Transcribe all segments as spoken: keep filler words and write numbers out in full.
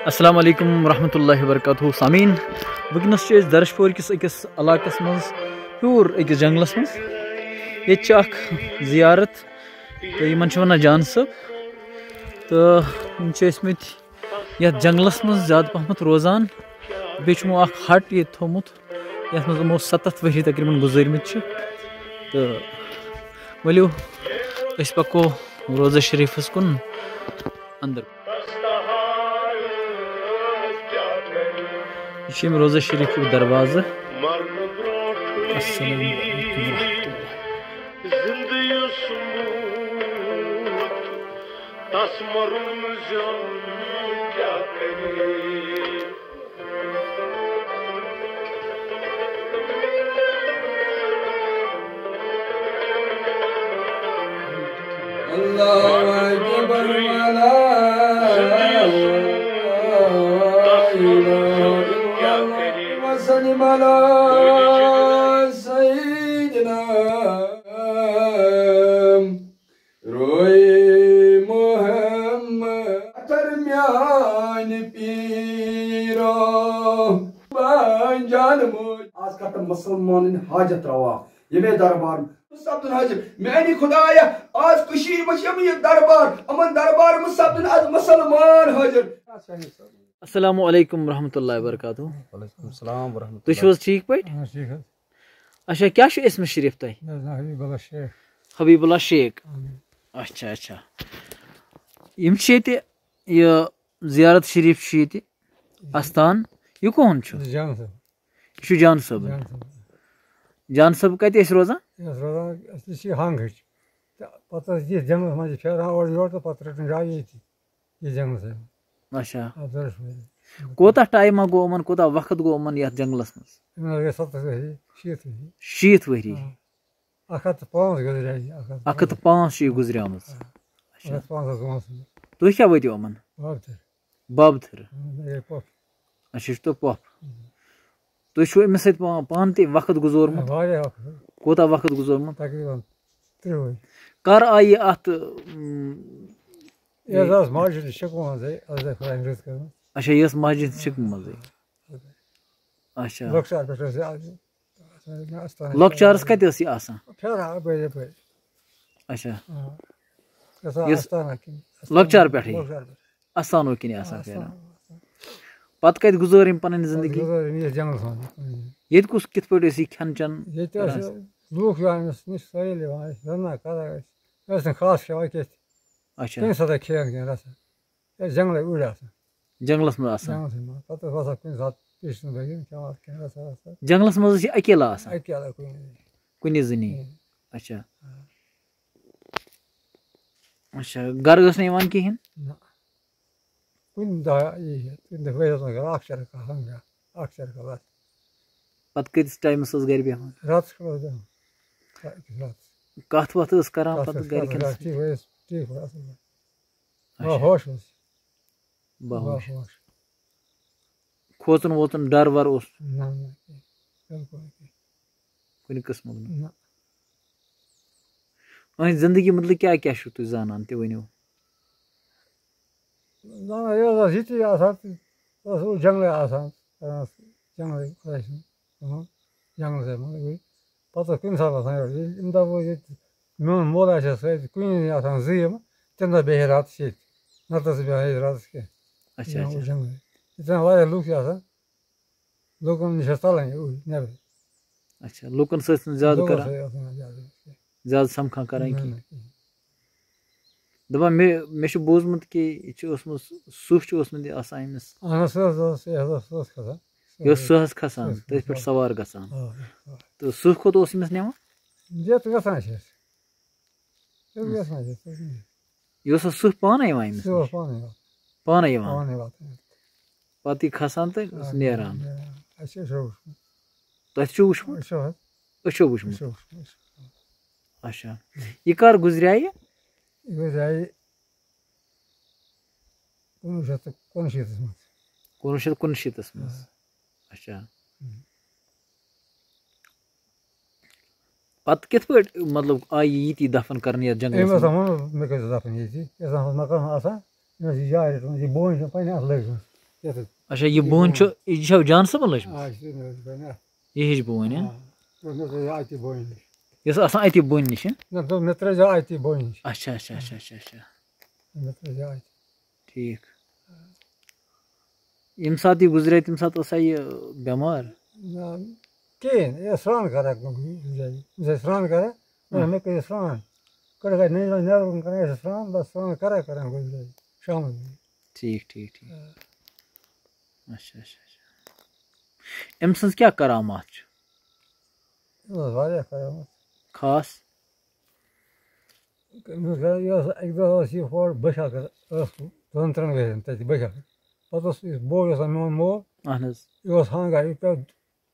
السلام علیکم ورحمۃ اللہ وبرکاتہ۔ سامعین، وٕنکیٚنَس چھِ أسۍ درشپور کِس أکِس علاقَس منٛز، ہیوٗر أکِس جنٛگلَس منٛز۔ ییٚتہِ چھِ اَکھ زیارت، تہٕ یِمَن چھِ وَنان جان صٲب۔ تہٕ یِم چھِ ٲسۍ مٕتۍ یَتھ جنٛگلَس منٛز زیادٕ پَہمَتھ روزان۔ بیٚیہِ چھُ یِمو اَکھ ہَٹ ییٚتہِ تھوٚومُت، یَتھ منٛز یِمو سَتَتھ ؤری تقریٖباً گُزٲرمٕتۍ چھِ۔ تہٕ ؤلِو، أسۍ پَکو روزہ شریٖفَس کُن اَندَر۔ یہِ چھُ ییٚمہِ روزہ شریٖفُک دروازٕ۔ السلام علیکم ورحمۃ اللہ۔ زندٕ یُس موٗد، تس مرُن زیُن کیٛاہ کرِ؟ اللہ اکبر ولا الہ الا اللہ وسلم علی سیدنا روی محمد۔ اتر میانہِ پیٖرو بانجان موج۔ آز کر تہٕ مسلمانن حاجت روا ییٚمے دربار۔ سپدُن حٲضِر۔ میانہِ خدایا، آز کٔشیٖرِ منٛز چھِ یِم یہِ دربار، یِمن دربارن منٛز سپدُن آز مسلمان حٲضِر۔ السلام علیکم ورحمۃ اللہ وبرکاتہ۔ وعلیکم السلام ورحمۃ تُہۍ چھِو اللہ۔ حظ ٹھیٖک پٲٹھۍ؟ اہن حظ، ٹھیٖک حظ۔ اچھا، کیٛاہ چھُ اسمِ شریٖف تۄہہِ؟ مےٚ حظ ناو حبیب اللہ شیخ۔ حبیب اللہ شیخ۔ اہن حظ۔ اچھا، اچھا۔ یِم چھِ ییٚتہِ، یہِ زیارت شریٖف چھِ ییٚتہِ، استان۔ یہِ کٕہُنٛد چھُ؟ جان صٲب۔ یہِ چھُ جان صٲبُن۔ جان صٲب۔ جان صٲب کَتہِ ٲسۍ روزان؟ یہِ ٲس روزان، اَسہِ چھِ ہنٛگٕچ۔ تہٕ پَتہٕ ٲسۍ یِتھ جنٛگلَس منٛز یہِ پھیران اورٕ یورٕ تہٕ پَتہٕ رٔٹٕن جاے ییٚتی، یہِ جنٛگلَس منٛز۔ اچھا۔ اَتھ دَرَس منٛز۔ کوتاہ ٹایما گوٚو یِمَن، کوتاہ وقت گوٚو یِمَن یَتھ جنٛگلَس منٛز؟ یِمَن حظ گٔے ستَتھ ؤری، شیٖتھ ؤری۔ شیٖتھ ؤری۔ آ۔ اَکھ ہَتھ تہٕ پانٛژھ گُزرے یہِ، اَکھ ہَتھ تہٕ پانٛژھ۔ اَکھ ہَتھ تہٕ پانٛژھ چھِ یہِ گُزریمٕژ۔ آ۔ اچھا۔ اَکھ ہَتھ پانٛژھ حظ گوٚمُت۔ تُہۍ کیٛاہ وٲتِو یِمَن؟ بابتھٕر۔ بابتھٕر۔ اۭں، مےٚ گٔے پۄپھ۔ اچھا، یہِ چھُ تۄہہِ پۄپھ۔ اۭں۔ تُہۍ چھِو أمِس سۭتۍ پا-، پانہٕ تہِ وقت گُزورمُت؟ واریاہ وقت۔ کوٗتاہ وقت گُزورمُت؟ تقریٖباً ترٛہ ؤری۔ کَر آیہِ یہِ اَتھ، اۭں، یہِ حظ ٲس ماجہِ ہٕنٛز شِکمہٕ منٛزٕے، ٲس خۄدایَن رٕژ کٔرمٕژ۔ اچھا، یہِ ٲس ماجہِ ہٕنٛز شِکمہٕ منٛزٕے۔ اچھا۔ لۄکچار پٮ۪ٹھ ٲس یہِ آسان۔ لۄکچارَس کَتہِ ٲس یہِ آسان؟ پھیران اَپٲرۍ یَپٲرۍ۔ اچھا۔ آ۔ گژھان یُس آستانہ کِنۍ۔ لۄکچار پٮ۪ٹھٕے؟ لۄکچار پٮ۪ٹھٕے۔ آستانو کِنۍ آسان آستانہ۔ پھیران۔ پَتہٕ کَتہِ گُزٲر أمۍ پَنٕنۍ زِندگی؟ گُزٲر أمۍ یَتھ جنٛگلَس منٛز۔ ییٚتہِ کُس، کِتھ پٲٹھۍ ٲسۍ یہِ کھٮ۪ن چٮ۪ن ییٚتہِ کران؟ ٲسۍ لوٗکھ یِوان أمِس نِش، سٲری یِوان ٲسۍ رَنان، کران ٲسۍ۔ ٲسۍ نہٕ خاص کھٮ۪وان کینٛہہ۔ اچھا۔ تَمہِ ساتہٕ کھیٚیَکھ کینٛہہ رَژھا۔ یہِ ٲسۍ جنٛگلَے أڑۍ آسان۔ جنٛگلَس منٛز آسان؟ جنٛگلَسٕے منٛز۔ پَتہٕ ٲسۍ وَسان کُنہِ ساتہٕ پیٖسنہٕ بَغٲر کھٮ۪وان کینٛہہ رَژھا وَژھا۔ جنٛگلَس منٛز ٲسۍ یہِ اکیلا آسان؟ اکیلا کُنہِ زٔنۍ۔ کُنہِ زٔنی؟ اۭں۔ اچھا۔ آ۔ اچھا، گَرٕ ٲس نہٕ یِوان کِہیٖنۍ؟ نہ۔ کُنہِ دۄہ یی ہے، کُنہِ دۄہ ؤریَس منٛز گژھان اَکھ چَرکھ آسان گژھان، اَکھ چَرکھ آسان۔ پَتہٕ کۭتِس ٹایمَس ٲس گَرِ بیٚہوان؟ راتَس کھنٛڈَس بیٚہوان۔ أکِس راتَس۔ کَتھ وَتھ ٲس کَران کَتھ پَتہٕ ٲس کَران؟ گَرِکٮ۪ن سۭتۍ؟ ٹھیٖک ٲسۍ، ٹھیٖک ٲسۍ، اَصٕل پٲٹھۍ۔ اچھا۔ باہوش اوس۔ باہوش۔ باہوش۔ کھوژُن ووژُن، ڈَر وَر اوس؟ نہ، نہ، کینٛہہ۔ بِلکُل نہٕ کینٛہہ۔ کُنہِ قٕسمُک نہٕ؟ نہ۔ أہٕنٛزِ زِندگی مُتعلِق کیٛاہ کیٛاہ چھِو تُہۍ زانان، تہِ ؤنِو۔ زانان، یہِ حظ ٲس ییٚتی آسان، تہٕ ٲس اوٗرۍ جنٛگلَے آسان، کران ٲس جنٛگلَے خۄداے سُنٛد کٲم، جنٛگلَسٕے منٛز أڑۍ۔ پَتہٕ اوس کُنہِ ساتہٕ آسان یورٕ، ییٚلہِ یِم دَپہٕ ییٚتہِ میون مول آسہِ ہا سۭتۍ، کُنی زٔنۍ آسان زٕ یِم، تَمہِ دۄہ بیٚہہِ ہے راتَس ییٚتہِ، نَتہٕ ٲس بیٚہوان ییٚتہِ راتَس کینٛہہ۔ اچھا، یِم اچھا۔ اوٗرۍ جنٛگلَے۔ ییٚتہِ آسان واریاہ لُکھ چھِ آسان، لوٗکَن نِش ٲس ژَلان یہِ اوٗرۍ نٮ۪برٕ۔ اچھا، لوٗکَن سۭتۍ چھِنہٕ زیادٕ لوٗکَن کران، سۭتۍ ٲس نہٕ زیادٕ کینٛہہ۔ زیادٕ سَمکھان کران نہ، کینٛہہ۔ نہ، کِہیٖنۍ۔ دَپان مےٚ، مےٚ چھُ بوٗزمُت کہِ یہِ چھُ اوسمُت، سٕہہ چھُ اوسمُت یہِ آسان أمِس۔ اَہَن حظ، سٕہہ حظ اوس، یہِ حظ اوس سٕہَس کھسان۔ یہِ اوس سٕہَس کھسان، سٕہَس تٔتھۍ پٮ۪ٹھ کھسان۔ سوار گژھان۔ آ، آ۔ تہٕ سٕہہ کوٚت اوس أمِس نِوان؟ یَتھ گژھان چھِ أسۍ۔ یَتھ گژھان چھِ أسۍ۔ یہِ اوس سٕہہ پانَے یِوان أمِس سٕہہ اوس نِش؟ پانَے یِوان۔ پانَے یِوان؟ پانَے واتان۔ پَتہٕ یہِ کھسان تہٕ آ، نیران۔ نیران۔ اَسہِ چھُ أچھو وُچھمُت۔ تۄہہِ چھُو وُچھمُت؟ أچھو حظ۔ أچھو وُچھمُت؟ أچھو وُچھمُت، أچھو۔ اچھا۔ یہِ کر گُزریٛاو یہِ؟ یہِ گُزریٛاو یہِ کُنوُہ شیٚتھ تہٕ کُنشیٖتَس منٛز۔ کُنوُہ شیٚتھ کُنشیٖتَس منٛز۔ آ۔ اچھا۔ ہُم۔ پتہٕ کِتھ پٲٹھۍ، مطلب، آیہِ یہِ ییٚتی دفن کرنہٕ یَتھ جنگلس أمۍ منٛز؟ ہسا ووٚن، مےٚ کٔرۍزیو دفن ییٚتی۔ یہِ ہسا اوس مکان آسان، مےٚ ٲس یہِ جاے رٔٹمٕژ، یہِ بوٗنۍ چھِ پننہِ اَتھٕ لٔجمٕژ۔ یَتھ اچھا، یہِ بوٗنۍ چھُ، یہِ چھا جان صٲبَن لٔجمٕژ؟ آ، یہِ چھِ مےٚ لٔجمٕژ، آ۔ یہِ ہِش بوٗنۍ، ہا؟ آ، دوٚپمَس، مےٚ ترٛٲیزیو اَتی بوٗنۍ نِش۔ یۄس آسان اَتی بوٗنۍ نِش، ہا؟ نہ، دوٚپ، مےٚ ترٛٲیزیو اَتی بوٗنۍ نِش۔ اچھا، اچھا، اچھا، اچھا، اچھا۔ مےٚ ترٛٲیزیو اَتی۔ ٹھیٖک۔ ییٚمہِ ساتہٕ یہِ گُزرے، تَمہِ ساتہٕ ٲسا یہِ بٮ۪مار؟ نہ، کِہیٖنۍ، یہِ ٲس سرٛان کران، یہِ ٲس سرٛان کران، آ۔ مےٚ کٔرِو سرٛان۔ کٔرِکھ اَتہِ نٮ۪نٛدرِ، نٮ۪نٛدرِ کُن کران، یہِ ٲس سرٛان، بَس سرٛان کران، کران گُزرے یہِ شامَس۔ ٹھیٖک، ٹھیٖک، ٹھیٖک۔ آ۔ اچھا، اچھا، اچھا۔ أمۍ سٕنٛز کیٛاہ کرامات چھِ؟ یہِ اوس واریاہ کرامات۔ خاص؟ أمِس گٔے، یہِ اوس، اَکہِ دۄہ اوس یہِ ہورٕ بٔٹھۍ اَکھ، ٲس دۄن ترٛٮ۪ن ؤرِین تَتہِ بٔٹھۍ اَکھ۔ پَتہٕ اوس یُس بوے اوس آسان میون مول، اہن حظ۔ یہِ اوس ہانٛگان، یہِ پیوٚو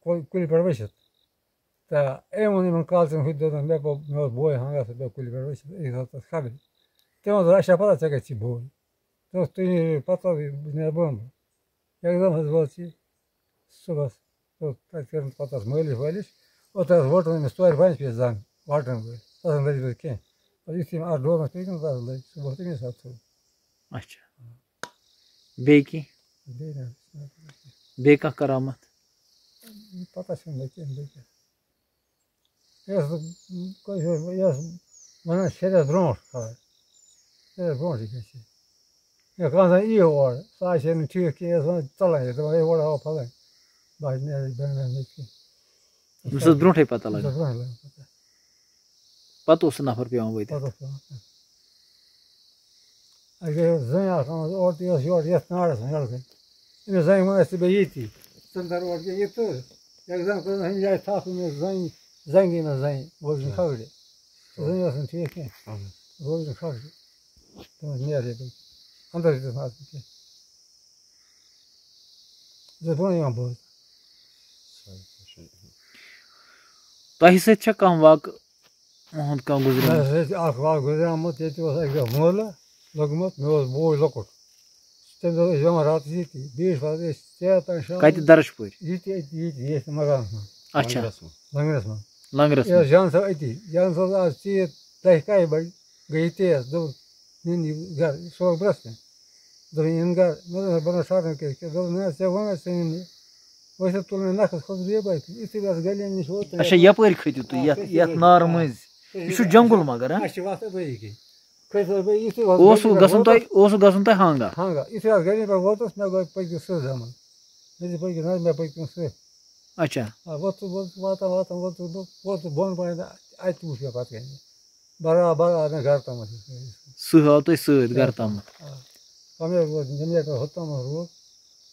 کُل-، کُلہِ پٮ۪ٹھ ؤسِتھ۔ تہٕ أمۍ ووٚن یِمَن کالچَن ہُتہِ، دوٚپُن، "مےٚ پیوٚو، مےٚ اوس بوے ہانٛگان، سُہ پیوٚو کُلہِ پٮ۪ٹھ ؤسِتھ، أکِس ہَفتَس خبرِ۔" تٔمۍ ووٚن، "اَسہِ چھا پَتہ ژےٚ کَتہِ چھِ بوے؟" دوٚپُس، "تُہۍ نیٖرِو پَتہٕ، بہٕ نیرٕ برونٛہہ برونٛہہ۔" یَکدَم حظ ووت یہِ صُبحَس، تہٕ تَتہِ کٔرٕن پَتہٕ تَتھ مٲلِش وٲلِش، اوٚتَتھ حظ ووٚٹُن أمِس ژورِ پانٛژِ پھِرِ زَنٛگ واٹرَن وٲلۍ، تَتھ نہٕ لٔج کینٛہہ۔ پَتہٕ یُتھُے أمۍ اَتھ ڈولَس پیٚیہِ نہٕ، تَتھ لٔج، سُہ ووٚتھ أمِس اَتھٕ۔ اچھا۔ بیٚیہِ کینٛہہ؟ بیٚیہِ نہ حظ چھُنہٕ۔ بیٚیہِ کانٛہہ کرامت؟ پَتہ چھَنہٕ مےٚ کینٛہہ بیٚیہِ کیٛاہ۔ یہِ ٲس، یہِ ٲس وَنان شےٚ رٮ۪تھ برونٛٹھ خبر۔ شےٚ رٮ۪تھ برونٛٹھٕے گژھِ۔ یا کانٛہہ زَن یی اورٕ، سُہ آسہِ ہے نہٕ ٹھیٖک کینٛہہ، یہِ ٲس وَنان ژَلان یہِ، دَپان، "ہے، اورٕ ہاو پھَلٲنۍ، بہٕ آسہِ نہٕ یَتھ بینٛڈَن نہٕ کینٛہہ۔" أمِس ٲس برونٛٹھٕے پَتہ لَگان۔ أمِس ٲس برونٛٹھٕے لَگان پَتہ۔ پَتہٕ اوس سُہ نفر پٮ۪وان وٲتِتھ۔ پَتہٕ اوس پٮ۪وان پٮ۪وان۔ اَسہِ گٔے زٔنۍ اَکھ آمٕژ اورٕ تہٕ یۄس یورٕ یَتھ نارَس منٛز یَلہٕ گٔے۔ أمِس زَنہِ ووٚن اَسہِ، "ژٕ بیٚہہ ییٚتی، ژٕ مہٕ تَر اورٕ کینٛہہ، یہِ تُل۔" یَکدَم کٔر أمۍ جایہِ تھَپھ، أمِس زَنہِ، زَنٛگہِ أمِس زَنہِ، بوٗز نہٕ کھگرِ۔ زٔنۍ ٲس نہٕ ٹھیٖک کینٛہہ۔ اَہَن حظ۔ بوٗز نہٕ کھگرِ۔ دوٚپمَس، "نیرٕ ییٚتہِ۔" اَندَر دِژٕنَس نہٕ کینٛہہ۔ زٕ بۄن یِوان بوزنہٕ۔ تۄہہِ سۭتۍ چھا کانٛہہ واقعہٕ اُہُنٛد کانٛہہ گُزریومُت؟ مےٚ سۭتۍ چھُ اَکھ واقعہٕ گُزریومُت، ییٚتہِ اوس اَکہِ دۄہ مٲلہٕ لوٚگمُت، مےٚ اوس بوے لۄکُٹ۔ تَمہِ دۄہ ٲسۍ بیٚہوان راتَس ییٚتی، بیٚیِس راتَس ٲسۍ ژیر تام شام۔ کَتہِ درٕچ پورِ؟ ییٚتی، أتی، ییٚتی، ییٚتھۍ مکانَس منٛز۔ اچھا۔ لنٛگرَس منٛز۔ لنٛگرَس یہِ اوس منٛز۔ جان صٲب أتی۔ جان صٲب آز ژیٖرۍ دَہہِ کَہہِ بَجہِ گٔے یہِ تیز، دوٚپُن، "نِن یہِ گَرٕ، یہِ سوزُکھ برٛونٛہہ کَنہِ۔" دوٚپُن، "یِن گَرٕ۔" مےٚ دوٚپمَس، "بہٕ نہ شرم کیٛازِ کیٛاہ؟" دوٚپُن، "نہ حظ، ژےٚ ووٚن اَسہِ، ژےٚ نِن یہِ۔" ؤسِتھ تُل مےٚ نَکھَس، کھوٚتُس بیٚیہِ بَتہِ۔ یُتھُے بہٕ اَتھ گَلٮ۪ن نِش ووت، تہٕ اچھا، یَتھ یَپٲرۍ کھٔتِو تُہۍ، آ، یَتھ، کھٔتۍ یَتھ یَپٲرۍ۔ نارٕ آ۔ مٔنٛزۍ؟ یہِ چھُ جنٛگُل مگر، ہا؟ اَسہِ چھِ وَتھ اَپٲری کِنۍ۔ کھٔتۍ حظ بہٕ، یُتھُے حظ اوسوٕ گَلہِ پٮ۪ٹھ گژھُن تۄہہِ، ووتُس، اوسوٕ گژھُن تۄہہِ ہانٛگا؟ ہانٛگا۔ یُتھُے حظ گَلہِ پٮ۪ٹھ ووتُس، مےٚ گوٚو پٔتۍ کِنۍ سٕہہ زَمُن۔ مےٚ دِ پٔتۍ کِنۍ نظر، مےٚ پٔتۍ کِنۍ سٕہہ۔ اچھا۔ آ، ووتُس، ووتُس، واتان، واتان ووتُس بہٕ، ووتُس بۄن پَہَن، اَتہِ وُچھ مےٚ پَتہٕ کَنہِ۔ برابر آو مےٚ گَرٕ تامَتھ۔ سٕہہ آو تۄہہِ سۭتۍ گَرٕ تامَتھ؟ آ۔ پَمیر ووت، جَمعیت پٮ۪ٹھ ہُتھ تامَتھ روٗد،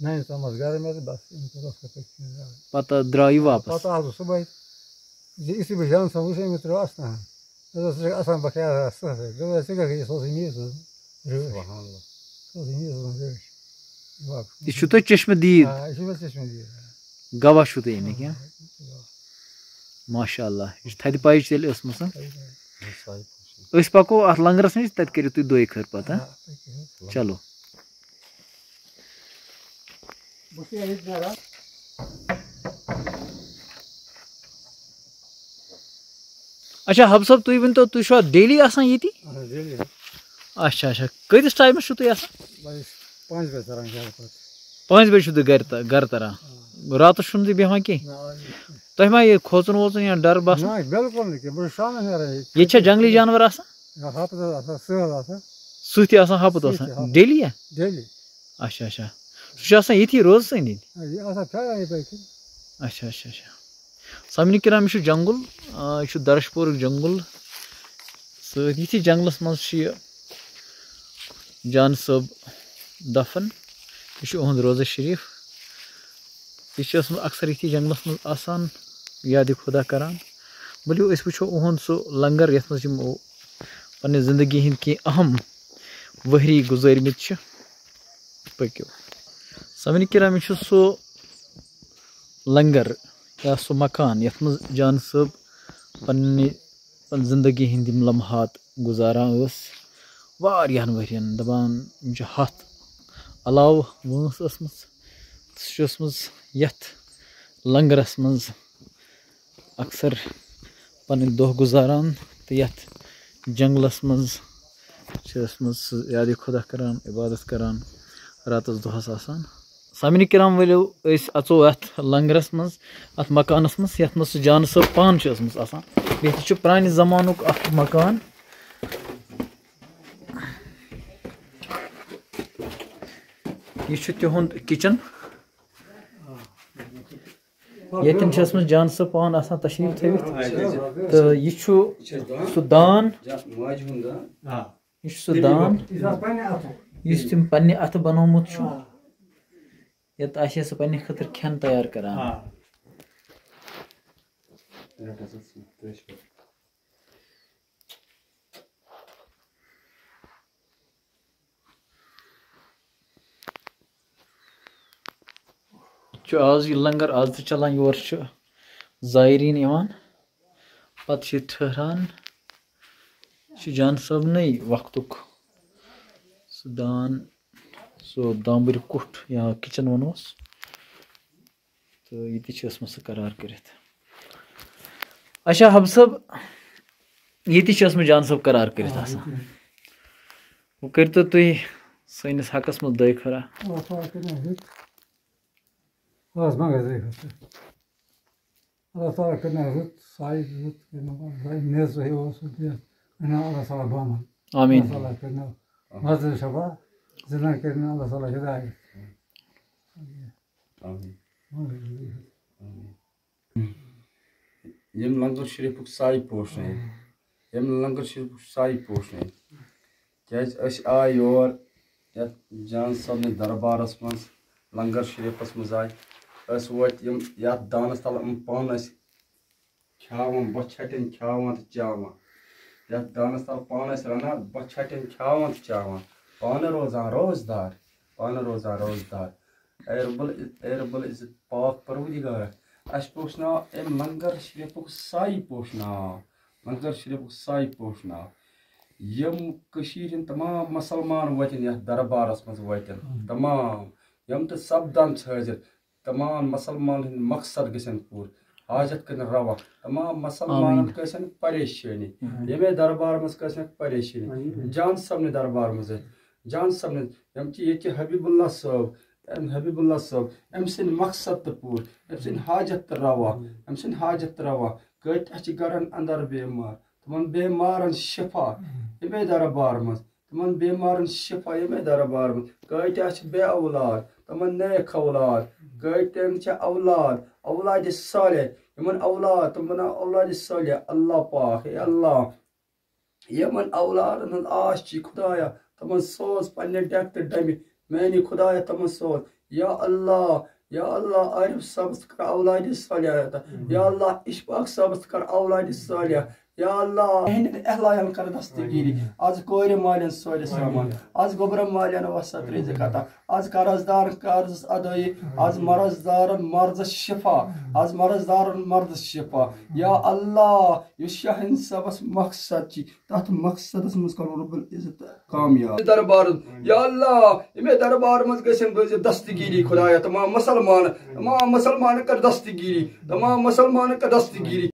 نَنہِ تامَتھ گَرٕ مےٚ تہٕ بَس، أمۍ کوٚر رۄخصت پٔتۍ کِنۍ گَرٕ۔ پَتہٕ درٛاو یہِ واپَس؟ پَتہٕ آوُس بہٕ صُبحٲے، زِ یُتھُے بہٕ جان صٲب وٕچھ، أمۍ ترٛٲو اَسنان۔ مےٚ دوٚپُس، "ژٕ چھَکھ اَسان بَخیار سٕہہ سۭتۍ؟" دوٚپُن، "ژٕ کیٛاہ گٔیے؟ سُہ اوسُے میٖر صٲبُن رٲچھ۔ سُبحان اللہ۔ سُہ اوسُے میٖر صٲبُن رٲچھ۔" واپَس۔ یہِ چھُو تۄہہِ چشمہٕ دیٖد؟ آ، یہِ چھُ مےٚ چشمہٕ دیٖد۔ گواہ چھُو تُہۍ اَمِکۍ، آ، ہہ؟ گواہ۔ ماشاء اللہ، یہِ چھِ تھدِ پایِچ تیٚلہِ ٲسمٕژ، ہہ؟ تھدِ پایِچ۔ أسۍ پکو اتھ لنگرس نِش، تتہِ کٔرِو تُہۍ دۄیہِ خٲر پتہٕ، ہہ؟ آ، پٔکِو۔ چلو۔ بہٕ چھُس ییٚتہِ نیران۔ اچھا، حب صٲب، تُہۍ ؤنۍتو، تُہۍ چھِوا daily آسان ییٚتی؟ اہن حظ، daily۔ اچھا، اچھا، کۭتِس ٹایمس چھِو تُہۍ آسان؟ بہٕ چھُس پانٛژِ بجہِ تران گرٕ پتہٕ۔ پانٛژِ بجہِ چھِو تُہۍ گرِ تہ-، گرٕ تران؟ آ۔ راتس چھُو نہٕ تُہۍ بیٚہوان کینٛہہ؟ نہ، آ، نہ۔ تۄہہِ ما یہِ کھوژُن ووژُن یا ڈر باسان؟ نہ، بِلکُل نہٕ کینٛہہ۔ بہٕ چھُس شامَس نیران ییٚتہِ۔ ییٚتہِ چھا جنگلی جانور آسان؟ نہ، ہاپتھ حظ آسان، سٕہہ حظ آسان۔ سٕہہ تہِ آسان ہاپتھ سٕہہ آسان؟ تہِ ہاپتھ۔ Daily یا؟ Daily۔ اچھا، اچھا۔ سُہ چھُ آسان ییٚتھی روزسٕے نِنۍ؟ آ، یہِ آسان پھیران یِتھَے کٔنۍ۔ اچھا، اچھا، اچھا۔ سامعیٖن کرام، یہِ چھُ جنگل، آ، یہِ چھُ درشپورُک جنگل۔ سۭتۍ یِتھی جنگلس منٛز چھُ یہِ جان صٲب دفن۔ یہِ چھُ اُہُنٛد روزہ شریف۔ یہِ چھُ اوسمُت اکثر یِتھی جنگلس منٛز آسان، یادِ خدا کران۔ ؤلِو أسۍ وٕچھو اُہُنٛد سُہ لنگر، یتھ منٛز یِمو پننہِ زندگی ہٕنٛدۍ کینٛہہ اہم ؤہری گُزٲرمٕتۍ چھِ۔ پٔکِو۔ سامعیٖن کرام، یہِ چھُ سُہ لنگر یا سُہ مکان، یتھ منٛز جان صٲب پننہِ، پننہِ زندگی ہٕنٛدۍ یِم لمحات گُزاران ٲس واریاہن ؤرین، دپان یِم چھِ ہتھ علاوٕ وٲنٛس ٲسمٕژ۔ سُہ چھُ اوسمُت یتھ لنگرس منٛز اکثر پنٕنۍ دۄہ گُزاران تہٕ یتھ جنگلس منٛز چھِ ٲسمٕژ سُہ یادِ خدا کران، عبادت کران، راتس دۄہس آسان۔ سامعین کرام، ؤلِو أسۍ اژو اتھ لنگرس منٛز، اتھ مکانس منٛز، یتھ منٛز سُہ جان صٲب پانہٕ چھُ ٲسمٕژ آسان۔ ییٚتہِ چھُ پرانہِ زمانُک اکھ مکان۔ یہِ چھُ تِہُنٛد کِچن۔ ییٚتٮ۪ن چھِ ٲسمٕژ جان صٲب پانہٕ آسان تشریٖف تھٲوِتھ۔ تہٕ یہِ چھُ سُہ دان، یہِ چھُ سُہ دان، یُس تِم پننہِ اَتھٕ بنومُت چھُ، یَتھ آسہِ ہے سُہ پننہِ خٲطرٕ کھٮ۪ن تیار کران۔ چھُ آز یہِ لنگر آز تہِ چلان، یور چھِ زائرین یِوان، پتہٕ چھِ ٹھہران۔ یہِ چھُ جان صٲبنٕے وقتُک سُہ دان، سُہ دامبٕرۍ کُٹھ یا کِچن وَنوس۔ تہٕ ییٚتہِ چھِ ٲسمٕژ سُہ قرار کٔرِتھ۔ اچھا حب صٲب، ییٚتہِ چھِ ٲسمٕژ جان صٲب قرار کٔرِتھ آسان۔ وۄنۍ کٔرۍتو تُہۍ سٲنِس حقس منٛز دۄیہِ خٲرا۔ اللہ تعالیٰ کٔرِنۍ رُت۔ آز ما گژھِ دۄیہِ خٲرا۔ اللہ تعالیٰ کٔرِنۍ رُت، سایہِ رُت کٔرِنۍ، سایہِ نیزٕ ہیوٗ اوس سُہ دِتھ۔ کٔرِنۍ اللہ تعالیٰ بامَن۔ آمیٖن۔ اللہ تعالیٰ کٔرِنۍ مزدور شفا، زِندَن کٔرِنۍ اللہ تعالیٰ ہدایت۔ آمیٖن۔ ییٚمۍ لنگر شریفُک سایہِ پوشنٲیِتھ، ییٚمۍ لنگر شریفُک سایہِ پوشنٲیِتھ، کیٛازِ أسۍ آے یور یَتھ جان صٲبنِس دربارَس منٛز، لنگر شریفَس منٛز آے۔ أسۍ وٲتۍ یِم یَتھ دانَس تَل یِم پانہٕ ٲسۍ کھیٛاوان، بۄچھِ ہَٹٮ۪ن کھیٛاوان تہٕ چاوان۔ یَتھ دانَس تَل پانہٕ ٲسۍ رَنان، بۄچھِ ہَٹٮ۪ن کھیٛاوان تہٕ چاوان۔ پانہٕ روزان روزدار، پانہٕ روزان روزدار۔ اے رب ال-، اے رب العزت پاک پروردگار، اَسہِ پوشناو اَمہِ لنگر شریفُک سایہِ پوشناو، لنگر شریفُک سایہِ پوشناو۔ یِم کٔشیٖرِ ہِنٛدۍ تمام مسلمان وٲتِن یَتھ دربارَس منٛز وٲتِن، تمام یِم تہِ سپدان چھِ حٲضِر، تمام مسلمان ہٕنٛدۍ مقصد گژھن پوٗرٕ، حاجت کٔرِن روا، تمام مسلمانن آمیٖن۔ کٲنٛسہِ ہٕنٛز پریشٲنی، آمیٖن۔ ییٚمے دربار منٛز کٲنٛسہِ ہٕنٛز پریشٲنی، آمیٖن۔ جان صٲبنہِ دربار منٛز، جان صٲبنہِ، یِم چھِ ییٚتہِ حبیب اللہ صٲب، أمۍ حبیب اللہ صٲب، أمۍ سٕنٛدۍ مقصد تہٕ پوٗرٕ، أمۍ سٕنٛدۍ حاجت تہٕ روا، أمۍ سٕنٛدۍ حاجت تہٕ روا۔ کۭتیاہ چھِ گرن اندر بیمار، تِمن بیمارن شفا، ییٚمے دربار منٛز۔ تِمن بیمارن شفا ییٚمے دربار منٛز۔ کۭتیاہ چھِ بے اولاد، تِمن نیک اولاد۔ کۭتیاہن چھِ اولاد، اولادِ صالح۔ یِمن اولاد، تِم بناو اولادِ صالح۔ اللہ پاک، اے اللہ، یِمن اولادن ہٕنٛز آش چھِ خدایا، تِمن سوز پننہِ ڈٮ۪کہٕ تہٕ ڈَمہِ۔ میانہِ خدایا، تِمن سوز۔ یا اللہ، یا اللہ، عارف صٲبس تہِ کر اولادِ صالح عطا۔ یا اللہ، اشفاق صٲبس تہِ کر اولادِ صالح۔ یا اللہ، اہل اہلایَن کر دستگیری۔ آز کورِ مالٮ۪ن سورِ سامان۔ آز گوٚبرٕ مالٮ۪ن وسط رزق عطا۔ آز قرض دارن قرضس ادٲیی۔ آز مرض دارن مرضس شفا۔ آز مرض دارن مرضس شفا۔ یا اللہ، یُس شاہین صٲبس مقصد چھِ، تتھ مقصدس منٛز کرو رب العزت کامیاب۔ دربار، یا اللہ، ییٚمے دربار منٛز گژھن بٲزِ دستگیری خدایا، تمام مسلمان، تمام مسلمان کر دستگیری، تمام مسلمان کر دستگیری۔